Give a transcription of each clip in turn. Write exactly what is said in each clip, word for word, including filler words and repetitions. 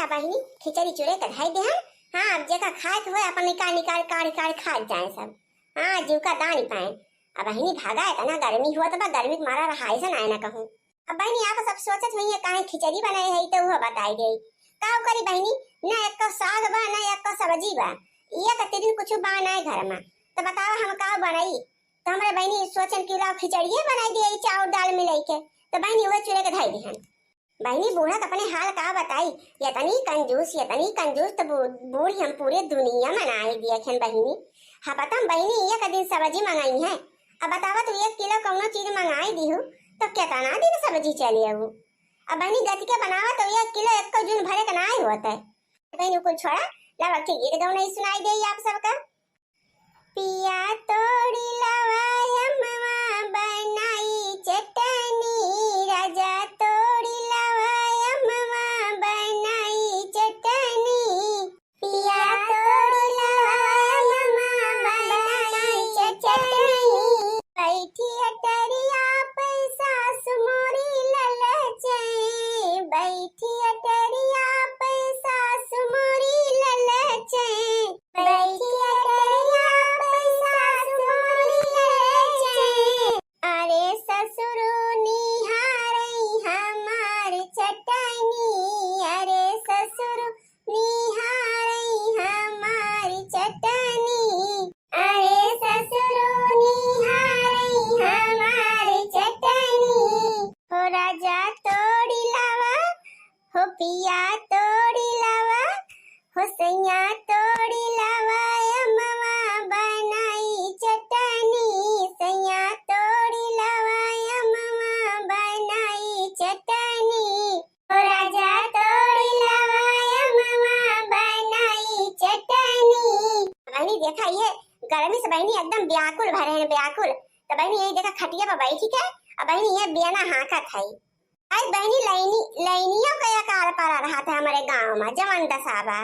अब बहिनी, खिचड़ी चुरे के धइ देहन। हाँ, अब जेका खाए के होए, अपन निकाल निकाल, काढ़ काढ़ खात जाए सब। हाँ, जीव का दानी पाए। अब बहिनी, भागा, इतना गर्मी हुआ तो बा, गर्मी के मारा रहा ऐसा ना, ना कहूँ। अब बहिनी, आप सब सोचत हुई है, काहे खिचड़ी बनाए है, तो वो बताई गई। का करी बहिनी, ना एक साग बा, ना एक सब्जी बा, ये कते दिन कुछ बा ना घर में, तो बतावा हम का बनाई? तो हमरे बहिनी सोचन कि लाओ खिचड़िए बनाई दिए चाउर दाल मिलाई के। तो बहिनी, वो चुरे के धइ दिहन। बहिनी, बूढ़ा के अपने हाल का बताई, यतनी कंजूस, यतनी कंजूस, तो बू-, बूढ़ी हम पूरे दुनिया में नाई दिए खन बहिनी। हपतम बहिनी, एक दिन सब्जी मंगाई है, अब बतावा तू एक किलो कौनो चीज मंगाई दीहू, तो केतना दिन सब्जी चले आऊ? अब बहिनी, गति के बनावा तो एक किलो एक जून भरे के नाई होत है। बहिनी, कुल छोड़ा, लावा के गीत गौनई सुनाई दे आप सबका। पिया तोड़ी लावा अमवा बनाई चटनी, राजा तोड़ी लावा अमवा बनाई चटनी। पिया तोड़ी लावा अमवा बनाई चटनी। बैठी अटरिया पे सास मोरी ललचे, बैठी अटरिया पे सास मोरी ललचे, बैठी अटरिया पे सास मोरी ललचे। अरे ससुरु निहारई हमार चटनी, अरे ससुरु निहारई हमार चटनी, अरे ससुरु निहारई हमार चटनी। हो राजा तोड़ी लावा, हो पिया तोड़ी लावा, हो सैया तोड़ी लावा, अमवा बनाई चटनी, सैया तोड़ी लावा, अमवा बनाई चटनी। ओ राजा तोड़ी लावा अमवा बनाई चटनी। बहिनी देखा ये गर्मी से बहिनी एकदम व्याकुल भरे हैं, व्याकुल। तो बहिनी यही देखा खटिया पर बैठी के, अब बहिनी ये बेना हाँकत है। आई बहिनी लैनी, लैनियों का अकाल पड़ा रहा था हमारे गाँव में, जवन दशा बा।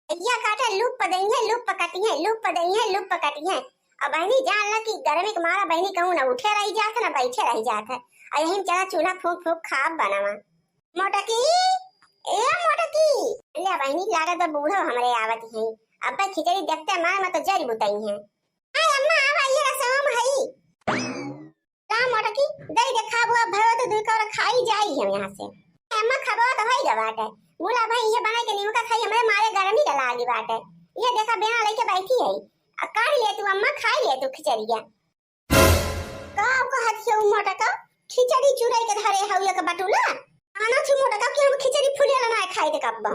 या काटे लुप दइहे, लुप कटिहे, लुप दइहे, लुप कटिहे। अब बहिनी जान ला कि गर्मी के मारा बहिनी कहूँ ना उठे रही जात है, ना बैठे रही जात है। आ यही में चला चूल्हा फूंक फूंक खाब बनावा। मोटकी, ए मोटकी, ले बहिनी लागत बा बूढ़ो हमरे आवत हैं। अब खिचड़ी देखते मार में तो जरी बुताई हैं। हाय अम्मा, आवा ये रसोई में हई। का मोटकी, दई दे खाबो, अब भरो तो दुई कौर खाई जाई हम यहाँ से। ए अम्मा, खाबो तो होई गा बाटे। बोला भाई, ये बनाई के नीमका खाई, हमरे मारे गर्मी का लागी बाटे। ये देखा, बेना लेके बैठी है। आ काढ़ ले तू अम्मा, खाई ले तू खिचड़िया। का कहत हियो मोटका, खिचड़ी चुराई के धरे हउ एक बटुला? आना थी मोटका कि हम खिचड़ी फुलेला ना खाई दे कब्बो।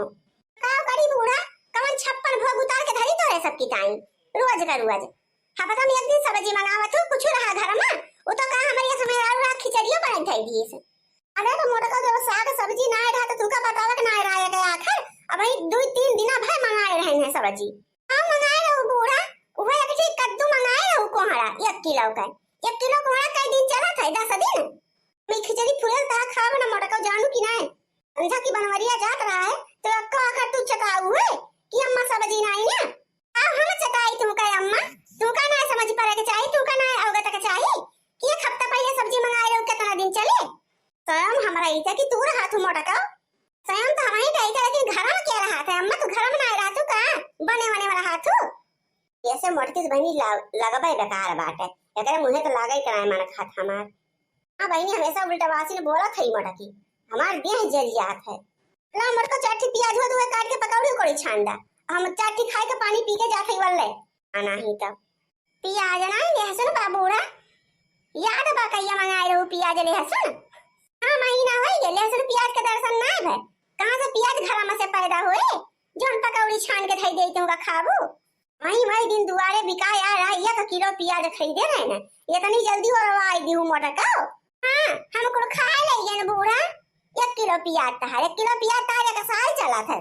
का करी बूढ़ा, कवन छप्पन भोग उतार के धरी तोरे सब की ताई, रोज का रोज। हाँ, पता नहीं, एक दिन सब्जी मंगावत हो, कुछ रहा घर में, वो तो कहा हमारे ये समय रात रात खिचड़ियो बनाई खाई दिए से। अरे तो मोटका, जब साग सब्जी ना रहा तो तुमका बतावत ना रहा है आखिर? अब वही दो तीन दिना भर मंगाए रहे हैं सब्जी। का मंगाए रहो बूढ़ा? वो एक ठे कद्दू मंगाए रहो कोहड़ा, एक किलो का। एक किलो कोहड़ा कई दिन चला था, दस दिन। मैं खिचड़ी फुलल ता खाब ना मोटका, जानू कि नहीं? समझा कि बनवरिया जात रहा है तो अक्का आखिर तू चताऊ है कि अम्मा सब्जी ना आई ना। अब हम चताई तुमका अम्मा, तुमका ना समझ पड़े के चाही, तुमका ना अवगत के चाही कि एक हफ्ता पहले सब्जी मंगाए रहो, कितना दिन चले? स्वयं हमरा इते कि तू रहा थू मोटका, स्वयं तो हमारी टाइट है, लेकिन घर में क्या रहा था अम्मा? तू घर में ना रहा तू का? बने वने में रहा तू। ऐसे मोटकी से बहिनी ला-, लगबे बेकार बाटे। एकरे मुँहे तो लागे के नाय मन खात हमार। हाँ बहिनी, हमेशा उल्टा बासी ने बोलत है मोटकी, हमार देह जल जात है। ला मोटका, चार ठे प्याज हुआ तो काट के पकौड़ी उकौड़ी छान दा, हम चार ठे खाए के पानी पी के जात है वल्ले। आ नहीं तो प्याज ना लहसुन बा बूढ़ा, याद बा कहिया मंगाए रहू प्याज लहसुन? हाँ महीना होई गए, लहसुन प्याज के दर्शन ना भे। कहाँ से प्याज घर में से पैदा होए, जोन पकौड़ी छान के धई दे तुमका खाबू? वही वही दिन दुआरे बिकाए आ रहा, एक किलो प्याज खरीदे रहे ना, इतनी जल्दी ओरवाई दी हूँ मोटका। हाँ, हम कुल खाए ले गए बूढ़ा, एक किलो प्याज तहार, एक किलो प्याज तहार एक साल चला था।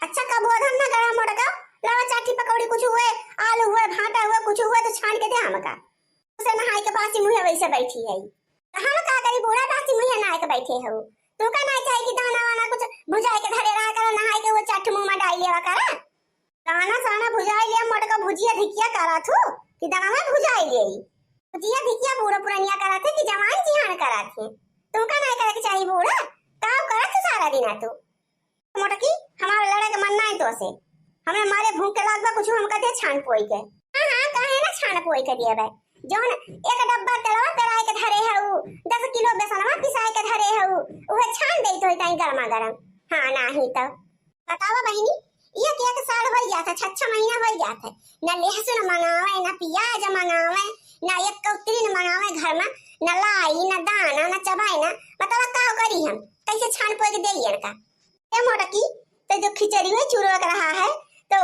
अच्छा, कबो अधन ना करा मोटका, लावा चाटी पकौड़ी कुछ हुए, आलू हुए, भाटा हुए, कुछ हुए तो छान के दे हमका। उसे नहाए के बासी मुँहे वैसे बैठी है। तो हम का करी बूढ़ा, बासी मुँहे नहाए के बैठे हो? तू का ना चाहे कि दाना वाना कुछ भुजाए के धरे रहा करा, नहाए के वो चाट मुँह में डाल लेवा करा। दाना साना भुजाए लिया मोटका, भुजिया धिकिया करा थू कि दाना भुजाए लिया? भुजिया धिकिया बूढ़ा पुरनिया करा थे कि जवान जियान करा थे? तू का ना करे के चाही बूढ़ा, काम करा तू सारा दिन आ तू। मोटकी, हमार तो से हमरा मारे भूख के लाग बा, कुछ हम कहते छान पोई के। हाँ, हाँ, काहे ना छान पोई के दिए बे? जौन एक डब्बा तेलवा पेराए के धरे है, उ दस किलो बेसनवा पिसाए के धरे है, उ उहे छान देत होई ताई गरमा गरम। हाँ, नाही तो। बतावा बहिनी, एक एक साल होई जात है, छह छह महीना होई जात है, न लहसुन मंगावे, न पियाज मंगावे, न एक कौतरी न मंगावे घर में, न लाई, न दाना, न चबाई, न। बतावा का करी हम, कैसे छान पोई के देई इनका? ए मोटकी, तो जो खिचड़ी में चूरो के रहा है, तो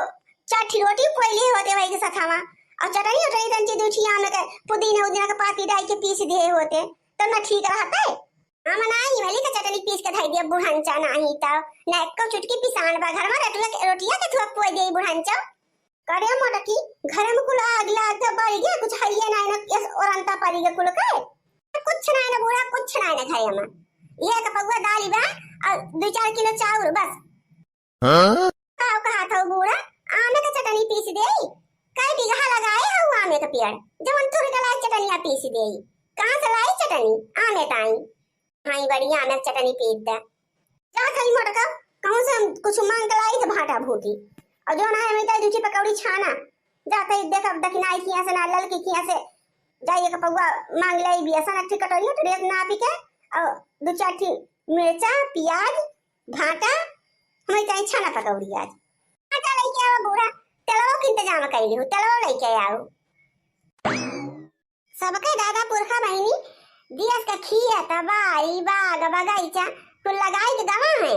चार ठी रोटी पोई लिए होते वही के सथवा, और चटनी उटनी तंची दू ठी आम के पुदीना उदीना के पाती डाल के पीस दिए होते, तो ना ठीक रहते। हम ना इमली के चटनी पीस के धई दिया बुढ़ंचा, नाही तो ना एको चुटकी पिसान बा घर में, रोटिया के, रोटिया के थुआ पोई दिए बुढ़ंचा। करे मोटकी, घर में कुल आग लाग के बरी गया, कुछ हइये ना, ना, यस ओरंता परी गया कुल के। कुछ ना ना बूढ़ा, कुछ ना ना खाए हम। ये एक पौवा दाल बा और दो चार किलो चाउर बस। हाँ? का कहा था बूढ़ा, आमे का चटनी पीस देई? कई बीघा लगाए हऊ आमे का पेड़, जवन तुर के लाई चटनिया पीस देई? कहाँ से लाई चटनी? आमे ताई। हाँ, ई बढ़िया आमे का चटनी पीस दे। जा थई मोटका, कहूँ से हम कुछ मांग के लाई तो भाटा भूटी। और जो ना है, मैं तो दूठी पकौड़ी छाना। जा थई देखब दखिनाई किहाँ से ना, ललकी किहाँ से। जाइए के पौवा मांग लाई बिया सन, अच्छी कटोरी उटोरी एक नापी के, और दो चार ठी मिर्चा, प्याज, भाटा, हमें चाही छाना पकौड़ी आज। आटा लेके आओ बूढ़ा, तेलवा के इंतजाम कर लियो, तेलवा लेके आओ। सबके दादा पुरखा बहिनी दियस के खियत बारी बाग बगैचा कुल लगाई के गवा है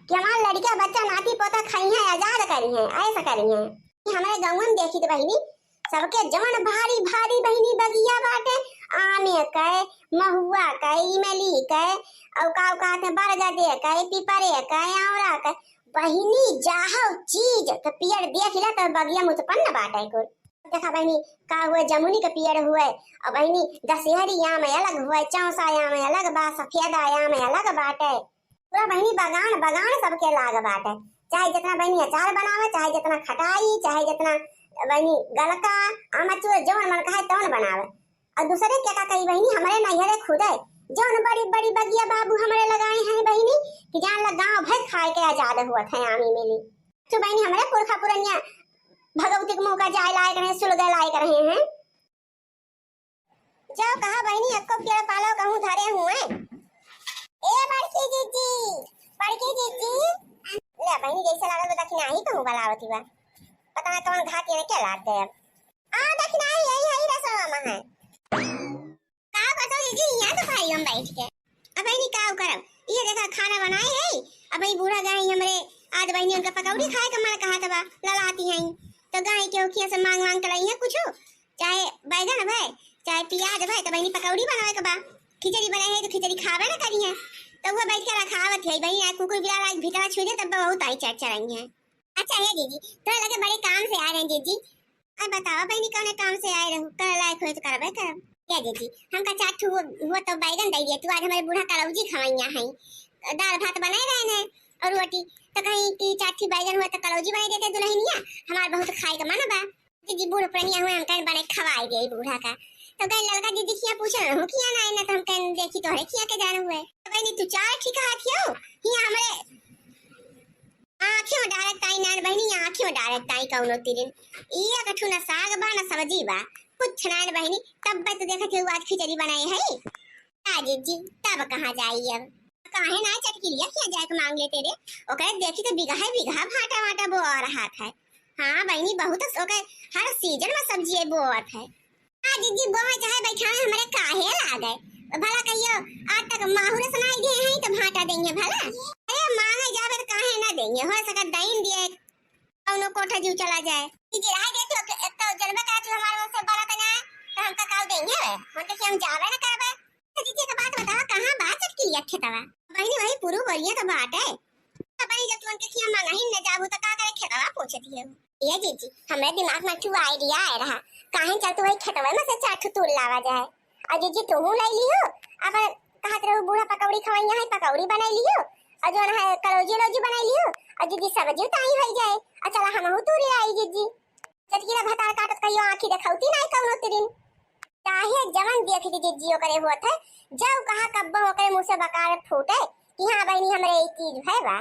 कि हमार लड़का बच्चा नाती पोता खाई है, आजाद करी है, ऐसा करी है। हमारे गौवन देखी तो बहिनी सबके जवन भारी भारी बहिनी बगिया बाटे, आमे के, महुआ के, इमली के, और का कहते बरगदे के, पिपरे के, आंवला के, बहिनी जाहो चीज के पेड़ देख ले तो बगिया में उत्पन्न बाटे कुल। देखा बहिनी, का हुए जमुनी के पेड़ हुए, और बहिनी दशहरी आम अलग हुए, चौसा आम अलग बा, सफेदा आम अलग बाटे। पूरा बहिनी बगान बगान सबके लाग बाटे, चाहे जितना बहिनी अचार बनावे, चाहे जितना खटाई, चाहे जितना बहिनी गलका, आमचूर, जवन मन कहे तवन बनावे। और दूसरे के का कही बहिनी, हमरे नैहरे खुदे जौन बड़ी बड़ी बगिया बाबू हमरे लगाए हैं बहिनी, कि जान ला गाँव भर खाए के आजाद हुआ थे आमी मिली। तो बहिनी हमरे पुरखा पुरनिया भगवती के मुँह का जाए लायक रहे, सुलगे लायक रहे हैं। जाओ कहा बहिनी, अक्को पेड़ पालो कहूँ धरे हुए। ए बड़की जीजी, बड़की जीजी। ले बहिनी, जैसे लागल बा दखिनाही कहूँ बलावती बा। पता ना कौन घात ये क्या लाग गए अब। आ दखिनाही, यही है रसोवा में है। का करतो जीजी, यहाँ तो भाई हम बैठ के। अब बहिनी का करब, ये देखा खाना बनाए है। अब ई बूढ़ा गए हमरे, आज बहिनी उनका पकौड़ी खाए का मन कहा तबा, ललाती हैं। तो गाय के ओखिया से मांग मांग के लाई है कुछ, चाहे बैगन भय, चाहे प्याज भय, तो बहिनी पकौड़ी बनावे के बा। खिचड़ी बनाए है तो खिचड़ी खावे ना करी है, तो वो बैठ के रखावत है बहिनी। आज कुकुर बिलार आज भीतरा छुई दे तब बहुत आई चढ़ चढ़ाई है। अच्छा है जीजी, तो लगे बड़े काम से आ रहे हैं जीजी। अब बतावा बहिनी, कौने काम से आए रहू? करे लायक होए तो करबे करब। ए जीजी, हमका चार ठू हुआ, हुआ तो बैगन दे दिए तू, आज हमारे बूढ़ा कलौजी खवैया हैं। दाल भात बनाए रहे ने और रोटी, तो कहीं कि चार ठू बैगन हुआ तो कलौजी बनाए देते दुल्हनिया, हमार बहुत खाए का मन बा। जीजी बूढ़ पुरनिया हुए, हम कहीं बने खवाए दिए बूढ़ा का। तो कहीं ललका दीदी खिया पूछ रहू खिया ना, ना तो हम कहीं देखी तोहरे खिया के जान हुए। तो बहिनी तू चार ठीक हाथ हो, हिया हमारे आँखी में डालत ताई नान बहिनी, आँखी में डालत ताई कौनो तिरिन। ई एक ठू ना साग बा, ना सब्जी बा, कुछ नान बहिनी। तब बस देखत हूँ आज खिचड़ी बनाए है। आ जीजी, तब कहाँ जाई अब? काहे ना चटकिलिया खिया जाए के मांग लेते रे? ओकरे देखी तो बिगहा बिगहा भाटा वाटा बोआ रहा था। हाँ बहिनी, बहुत ओके हर सीजन में सब्जी बोअत है। आ जीजी, बोवे चाहे बैठावे हमरे काहे लागे? भला कहियो आज तक माहुरे सुनाई दे हैं तो भाटा देंगे भला? अरे मांगे जावे तो काहे ना देंगे? हो सका दाइन दिए कौनो कोठा जीव चला जाए। जीजी रहा दे तू, अब एक तो जनबे करा तू हमारे मुंह से बोला तो ना, तो हमका काव देंगे वे? उनके कि हम जावे ना करबे। तो जीजी एक बात बतावा, कहाँ बा चटकिलिया खेतवा? बहिनी वही पुरु बोरिया तो बाटे। तो बहिनी जब तू उनके खिया मांगा ही न जाबू तो का करे खेतवा पूछती है? ए जीजी, हमरे दिमाग में ठू आइडिया आए रहा, काहे चल तू वही खेतवा में से चार ठू तूर लावा जाए। और जीजी तू ले लियो, अपन कहत रहू बूढ़ा पकौड़ी खवाई है, पकौड़ी बनाई लियो, और जो है कलौजी लौजी बनाई लियो, और जीजी सब्जी उताई हो जाए, और चला हमहू तूरी आई जीजी। चटकीला भतार काटत कहियो आँखी देखौती नाई कौनो तिरिन। चाहे जवन देख लीजिए जियो करे होत है, जब कहा कब्बो ओकरे मुंह से बकार फूटे कि हाँ बहिनी हमरे ई चीज भय बा।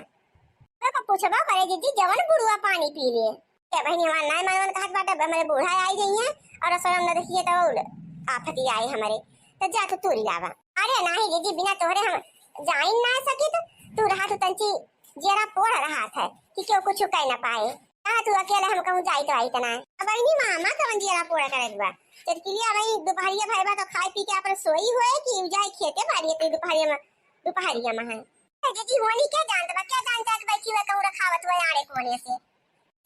तो पूछबो करे जिज्जी, जवन बुढ़वा पानी पी ले। ए बहिनी, हमार नाय मनवन कहत बाटे, हमरे बूढ़ा आई जइहें और असलम न देखिए तो और आफती आए हमरे। तो जा तू तूरी लावा। अरे नाही जिज्जी, बिना तोहरे हम जाइन ना सकी, तो तू रहा तू तंची जियरा पोड़ रहा था कि क्यों कुछ कह ना पाए। आ तू अकेले हम कहूँ जाई तो आई तना। अब बहिनी मामा कवन जियरा पोड़ करत बा? चटकिलिया भाई दोपहरिया भाई बा तो खाए पी के अपन सोई होए कि उ जाए खेते बाड़ी के दोपहरिया में, दोपहरिया में है। ए जिज्जी होनी क्या जानत बा, क्या जानत है कि बैठी हुए कहूँ रखावत हुए आड़े कोने से।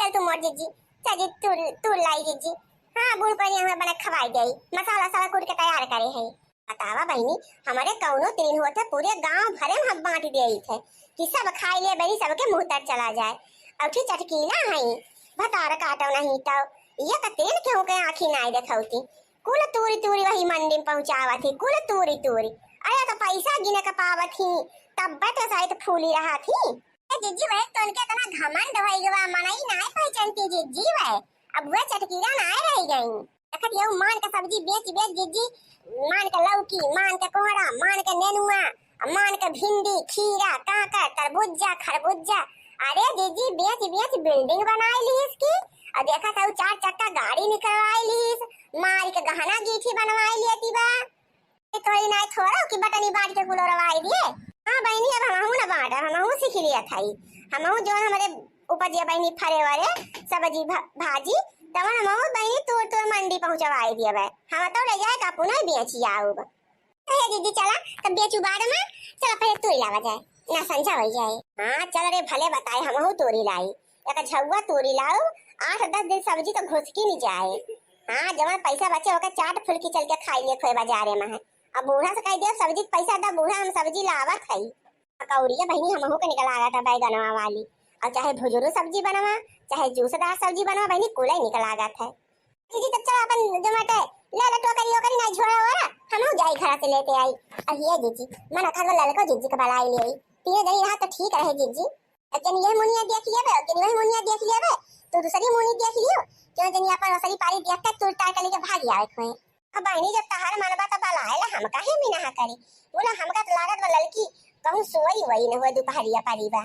चल तू मोर जिज्जी, चल जी तू, तू लाई जिज्जी। हाँ, बूढ़ पर यहाँ बना खवाई जाई, मसाला साला कूट के तैयार करे है। बतावा बहिनी, हमरे कौनो तीन होत है, पूरे गांव भरे में हम बांट देइत है कि सब खाई ले बहिनी, सबके मुंह तर चला जाए। अउठी चटकीला है, भतार काटो नहीं तो ये का तेल केहू के आँखी नाई देखौती। कुल तूरी तूरी वही मंडी में पहुँचावत ही, कुल तूरी तूरी। अरे तो पैसा गिने के पावत ही, तब तो शायद फूली रहा थी। ए जिज्जी वह तो उनके इतना घमंड होई गवा, मनई नाई पहचानती जिज्जी वह। अब वह चटकीला नाई रह गई। देखत यहू मान के सब्जी बेच बेच जिज्जी, मान के लौकी, मान के कोहरा, मान के नेनुआ, मान के भिंडी, खीरा, कांकर, तरबुज्जा, खरबुज्जा, अरे जिज्जी बेच बेच बिल्डिंग बनाई ली इसकी। और देखा था चार चक्का गाड़ी निकलवाई ली, मारी के गहना गीठी बनवाई लेती बा। ए तोरी नाई थोड़ा कि बटनी बांट के कुल रवाई दिए। हाँ बहिनी, अब हमहू ना बांट, अब हमहू सीख लिया था। हमहू जो हमरे उपजिया बहिनी फरे वरे सब्जी भा-, भाजी, तवन हमहू बहिनी तोड़ तोड़ मंडी पहुँचवाई दिए बे। हम तो ले जाए का पुनः बेची आऊब। तो हे दीदी चला, तब बेचू बाद में, चला पहले तोड़ लावा जाए, ना संझा हो जाए। हाँ चल रे, भले बताए हमहू तोरी लाई, एक झउआ तोरी लाऊ, आठ दस दिन सब्जी तो घुसकी नहीं जाए। हाँ, जवन पैसा बचे ओके चाट फुल्की चल के खाई ले खोए बाजारे में है। अब बूढ़ा से कह दिया सब्जी के पैसा दा बूढ़ा, हम सब्जी लावत हई। पकौड़िया बहिनी हमहू के निकल आवा था बैगनवा वाली, और चाहे भुजुरू सब्जी बनवा, चाहे जूसदार सब्जी बनवा बहिनी, कुल निकल आवा था। दीदी तब चल अपन जोमेटो ले ले टोकरी ओकरी ना झोरा ओरा, हमहू जाई घर से लेते आई। और ये दीदी मन अखर ललको जिज्जी के बलाई ले आई, तीनों जनी रहा तो ठीक रहे जिज्जी। एक जनी यह मुनिया देख लिया बे, एक जनी वही मुनिया देख लिया बे, तो दूसरी मुनी देख लियो, क्यों जनी अपन ओसरी पारी देख के तुर तार के लेके भाग आवे खोए। अब बहिनी जब तहार मन बा त बलाए ला हम काहे मना करी? बोला हमका त लागत बा ललकी कहूँ सोई वही न हुए दोपहरिया पारी बा।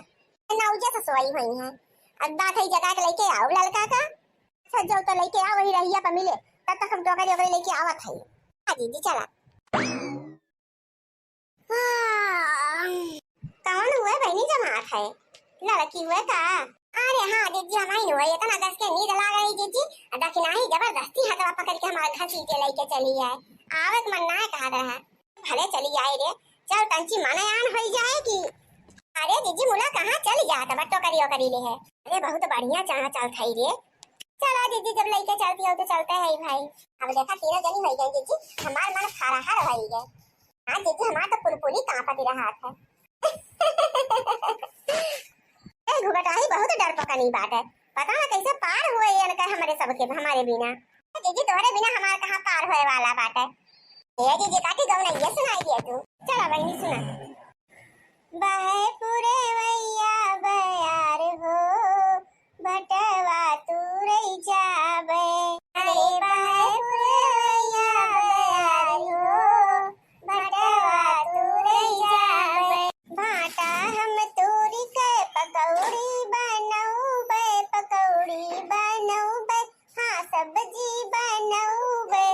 ना उजे से सोई हुई है। अब बात है जगा के लेके आओ ललका का। सच जाओ तो लेके आओ वही रहिया पर मिले। तब तक हम टोकरी ओकरी लेके आवत है। हाँ दीदी चला। हाँ। कौन हुए बहिनी जमात है? लड़की हुए का? अरे हाँ जिज्जी, हम ही हुए। इतना गस के नींद लाग रही जिज्जी, आ दखिनाही जबरदस्ती हथवा पकड़ के हमारे घसीटे लेके चली है। आवे के मन ना कहत रहा। भले चली आई रे, चल तंची मनयान होई जाए कि। अरे जिज्जी मुला कहाँ चली जात बा टोकरी ओकरी ले है? अरे बहुत बढ़िया चाह चल थाई रे। चला जिज्जी जब लेके चलती हो तो चलते हैं भाई। अब देखा तीनों जनी होई गई जिज्जी, हमार मन फराहर होई गए। हाँ जिज्जी, हमार तो पुरपुरी कांपत रहा था। ए घुघटाही बहुत डरपोकनी बाटे, पता ना कैसे पार हुए इनका हमरे सबके, हमारे बिना। जिज्जी तोहरे बिना हमार कहाँ पार होए वाला बाटे। ए जिज्जी काकी गौना ये सुनाई दिया तू। चला बहिनी सुना। बहे पुरवैया बयार हो, भटवा तू रही जाबे। अरे बहे पुरवैया बयार हो, भटवा तू रही जाबे। भाटा हम तोरी के पकौड़ी बनौबे, पकौड़ी बनौबे। हाँ सब्जी बनौबे।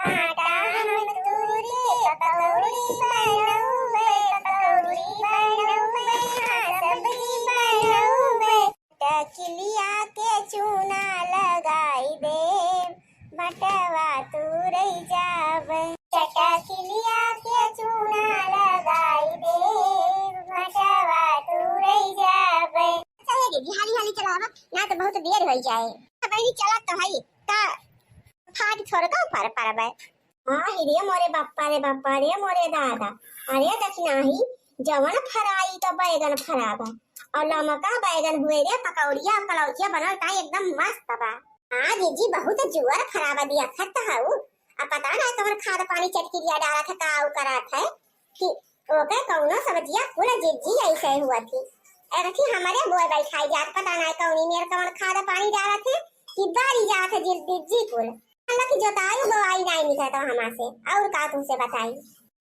आटा हम तूरी के पकौड़ी बनौबे, पकौड़ी बनौबे। हाँ सब्जी बनौबे। चटकिलिया के चूना लगाई दे, भटवा तू रही जाबे। चटकिलिया के चूना लगाई दे, भटवा तू रही जाबे। चले दीदी, हाली हाली चलावा, ना तो बहुत देर हो जाए। बहिनी चला तो हई, का फाट छोड़ का ऊपर परबे। हाँ ही रे मोरे बापा रे बापा रे मोरे दादा। अरे दखिनाही, जवन फराई तो बैगन फराबा, और लमका बैगन हुए रे पकौड़िया और कलौचिया बनल ताई एकदम मस्त बा। हाँ जीजी, बहुत जुअर फराबा दिया खत हऊ। अब पता ना कवन खाद पानी चटकिलिया डालत है, का उ करत है। कि ओकर कौनो सब्जिया कुल जिज्जी ऐसे हुआ थी। एक थी हमरे बोए बैठाई जात, पता ना कौनी मेर कौन खाद पानी डालत है कि बारी जात है जिल-, जिज्जी कुल। मतलब कि जोताई बोआई नहीं निकलता हमार से, और का तुमसे बताई।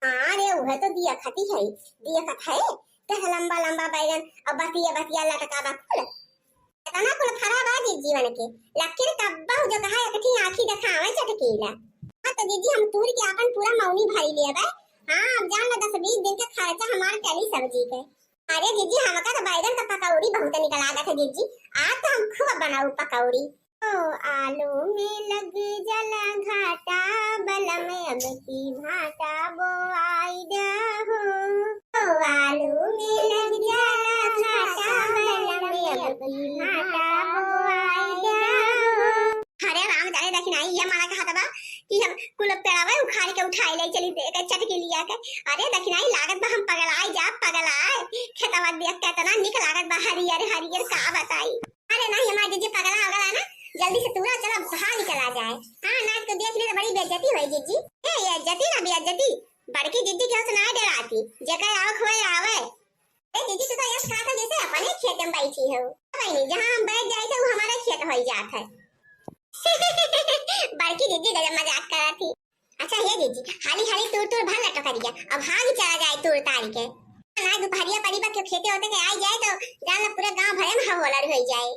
हाँ रे, उहे तो दिया खती है, दिया खत है। कह लंबा लंबा बैगन और बतिया बतिया लटका बा कुल। इतना कुल फरा बा जी जीवन के, लेकिन कब्बा जो कहा एक ठी आँखी देखावे चटकीला। हाँ तो जीजी हम तूर के अपन पूरा मौनी भरी लेबे। हाँ अब जान लो दस बीस दिन के खर्चा हमार चली सब्जी के। अरे जीजी हमका तो बैगन का पकौड़ी बहुत निक लागत है जीजी, आज तो हम खूब बनाऊ पकौड़ी। ओ आलू में लग जाला घाटा, बलम अब की भाटा बोआई दे हो। ओ आलू में लग जाला घाटा, बलम अब की भाटा बोआई दे हो। अरे राम जाने दखिनाई, ये मारा कहा था बा कि हम कुल पेड़ावे उखाड़ के उठाई ले चली दे के चटकी लिया के। अरे दखिनाई लागत बा हम पगलाई जा पगलाई, खेतवा देख के इतना निक लागत बा हरियर हरियर का बताई। अरे नहीं हमार जीजी पगला वगला ना, जल्दी से तूरा चला भाग चला जाए। हाँ ना तो देख ले तो बड़ी बेइज्जती होई जीजी। ए ये इज्जती ना बेइज्जती, बड़की जीजी के से ना डराती, जेकर आवक होए आवे। ए जीजी तू तो यस खात हो जैसे अपने खेत में बैठी हो। बहनी जहाँ हम बैठ जाए थे वो हमारा खेत हो जात है। बड़की जीजी गजब मजाक करा थी। अच्छा ये जीजी हाली हाली तूर तूर भर लटो करिया, अब भाग चला जाए तूर तारी के। ना दोपहरिया परी बा क्यों खेते होते के आई जाए तो जान लो पूरे गांव भरे में हवलर हो जाए।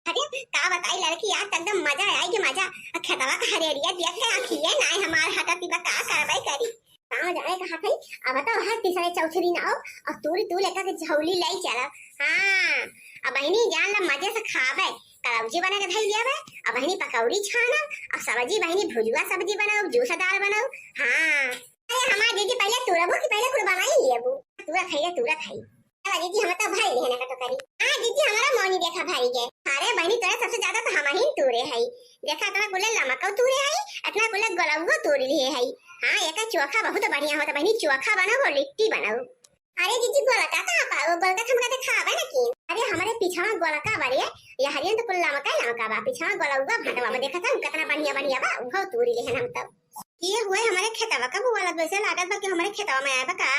अरे का बताई लड़की आज तो एकदम मजा आई के मजा। आ खेतवा का हरियरिया देख के आँखिए नाय हमार हटती बा का करबे करी। गाँव जाए कहा थई, अब तो हर तीसरे चौथे दिन आओ और तूरी तू लेकर के झौली ले चला। हाँ अब बहनी जान ला मजे से खाबे, कलौजी बना के धई लियाबे, अब बहनी पकौड़ी छाना, अब सब्जी बहनी भुजुआ सब्जी बनाओ, जूस दाल बनाओ। हाँ अरे हमार दीदी पहले तूरबू की पहले कुल बनाई लियाबू। तूरा खाई रे तूरा खाई। चला दीदी हम तो भरी लेहन का तो करी। हाँ दीदी हमारा मौनी देखा भरी के। अरे बहनी तोरा सबसे ज्यादा तो हम ही तूरे हई। देखा इतना कुले लमकौ तूरे हई, इतना कुले गोलौगो तूर लिए हई। हाँ एका चोखा बहुत बढ़िया होता बहनी, चोखा बनाओ और लिट्टी बनाओ। अरे दीदी गोलका कहाँ पाओ, गोलका तो हमका देखावे ना की। अरे हमारे पीछवा गोलका बारे, यहरियन तो कुल लमका लमका बा, पीछवा गोलौगा भटवा बा, देखा था कितना बढ़िया बढ़िया बा, उहो तूरी लेहन हम तो। ये हुए हमारे खेतवा का बुआ लग वैसे लागत बा कि हमारे खेतवा में आए बा का।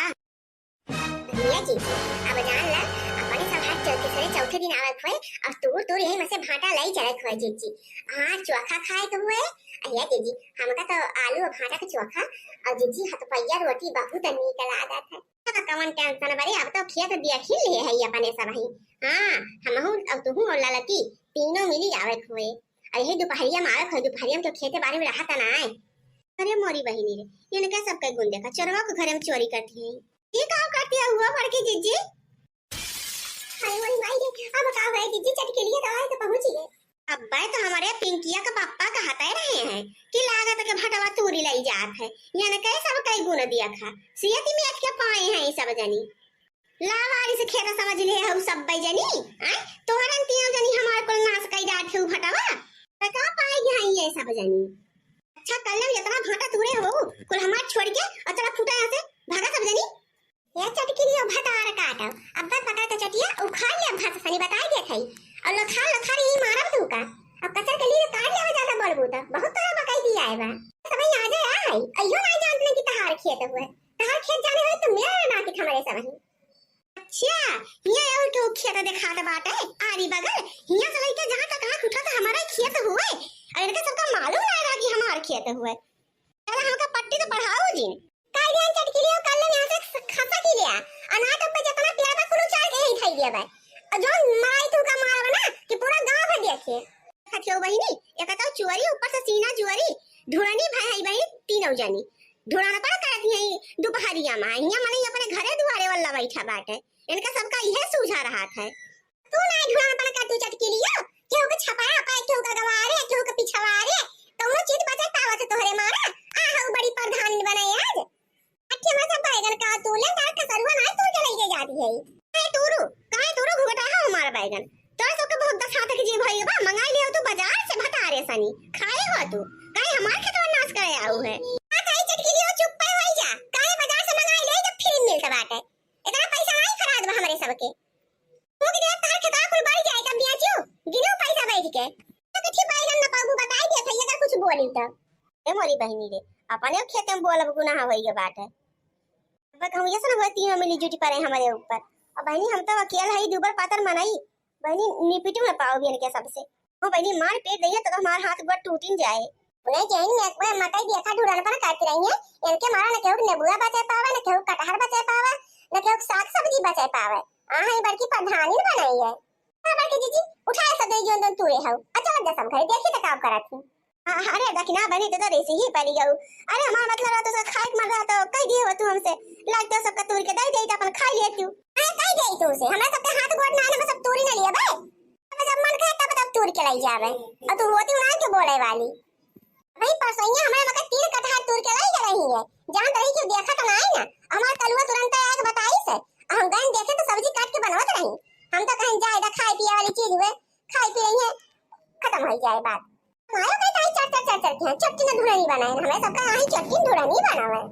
भैया जी, अब जान ला, अपने सब हाथ चौथे सरे चौथे दिन आवत हुए और तूर तूर यही में से भाटा लाई चलत हुए जीजी। हाँ चोखा खाए के हुए। अहिया जीजी, हमका तो आलू और भाटा के चोखा और जीजी हथपैया रोटी बहुत नीक लागत है। अब कवन टेंशन बा रे, अब तो खेत देखी ले है अपने सब ही। हाँ, हमहू और तुहू और ललकी तीनों मिली आवे हुए। और यही दोपहरिया में आवे हुए, दोपहरिया में तो खेते बारे में रहता ना है। अरे मोरी बहिनी रे, इनका सब कई गुण देखा, चोरवा के घरे में चोरी करती है। ये काम करती है हुआ बड़की जीजी? अरे मोरी माई रे, अब का हुआ जीजी, चटकेलिया दवाई तो पहुंची है। अब्बे तो हमारे पिंकिया का पप्पा कहते रहे हैं कि लागत के भटवा तूरी लाई जात है, यानी कई सब कई गुण दिया खा, सियती में अटके पाए हैं ये सब जनी। लावारिस खेत समझ ले हऊ सब जनी, आय? तोहरन तीनों जनी हमार कुल नाश कई डाट हऊ भटवा, त का पाए गया ये सब जनी? अच्छा कल में जितना भाटा तूरे हो, कुल हमार छोड़ के और चला फूटा यहाँ से, भागा सब जनी। ये चटकी लियो भतार काटो, अब बस पकड़ के चटिया उखाड़ ले, अब भाषा सनी बताई देत हई। और लखार लखार ही मारब तू का? अब कचर के लिए काट ले, ज्यादा बोलबू तो बहुत तोरा बकाई दिया है बा। सब आ जाए आई, अयो ना जानत नहीं कि तहार खेत हुए, तहार खेत जाने हुए तो मेरा ना कि हमारे सब ही। अच्छा, हिया और केहू खेत देखात बाटे? आरी बगल, हिया से लइके जहाँ तक आँख उठा था हमारा खेत हुए, और इनका सबका मालूम ना रहा कि हमार खेत हुए। चला हमका पट्टी तो पढ़ाओ जिन। काई दिया चटकिलियो कल में यहाँ से खसा की लिया, अनाज अब जितना पिया बा कुल उचार के यहीं खाई दिया बा। और जो माई तू का मारब ना कि पूरा गाँव भर देखे। खथियो बहिनी, एक तो चुअरी ऊपर से सीना जुअरी, ढुड़नी भाई है बहिनी तीनों जनी। ढुड़न पर करत यही दोपहरिया में, हिया मने अपने घरे दुआरे वाला बैठा बाटे। इनका सबका इहे सूझा रहत है। तू ना ढुड़न पर कर तू चटकिलियो, केहू के छपाया पाए, केहू के गवारे, केहू के पिछवारे, कौनो चीज बचे पावत तोहरे मारा। आ हऊ बड़ी प्रधान बने आज। अच्छे में से बैगन का तू ले, तार कसरुआ ना तू चले के जाती है। काहे तूरू, काहे तूरू घुघटा है हमारा बैगन? तोरा सबके बहुत दस हाथ के जीभ होई बा, मंगाई ले तू बाजार से भतारे सनी, खाए हो तू। काहे हमार खेतवा नाश करे आऊ है? आ ताई चटकिलियो चुप पे होई जा, काहे बाजार से मंगाई ले जब फ्री मिलत बाटे। इतना पैसा नहीं खराब बा हमरे सबके। फूक दे तार खेतवा कुल बढ़ जाए तब बियाचू, गिनो पैसा बैठ के। तो कुछ बैगन न पाबू बताई दे भैया अगर कुछ बोली तो। ए मोरी बहिनी रे, अपने खेते में बोलब गुनाह होई के बाटे। अब कहूँ ये सुन हुए तीनों मिली जुटी पड़े हमारे ऊपर। अब बहिनी हम तो अकेल है, दूबर पातर मनई। बहिनी निपिटू न पाओ बियन के सबसे। हो बहिनी मार पेट दइए तो हमार हाथ गोड़ टूटिन जाए। उन्हें जहिन एक बार मकई देखा ढुरन पर करती रही है, इनके मारा न केहू नेबुआ बचे पावे, न केहू कटहर बचे पावे। न केहू के साग सब्जी बचे पावे। अहाँ ही बड़की प्रधानी न बनाई है। हाँ बड़की जीजी, उठाए सब दे जोन जोन तूरे हऊ, आ चल जा सब घरे, देखी त का करत ही। हाँ, अरे दखिना बनी तो, तो रेसी ही पड़ी गऊ। अरे हमारा मतलब रहा तो सब खाए के मन रहा तो कह दिए हो तू हमसे, लगते सबका तूर के दे दे तो अपन खा लिए तू। हाँ कह दे तू से, हमरा सबके हाथ गोड़ ना है, हम सब तूरी ना लिए बे। जब मन खाए तब तब तूर के लाई जावे, और तू होती उड़ा के बोले वाली। भाई परसोइया हमरा मका तीन कटहर तूर के लाई जा रही है, जहाँ तरी के देखा तो ना आई ना, हमार कलुआ तुरंत आके बताई से, हम गए देखे तो सब्जी काट के बनवत रही। हम तो कहें जाए दा खाए पिए वाली चीज हुए, खाए पी रही है, खत्म हो जाए बात। मारो कहीं ताई चर चर चर चर के हैं, चट्टी ना धुरनी बनाए, हमें सबका यहाँ चट्टी धुरनी बनावे।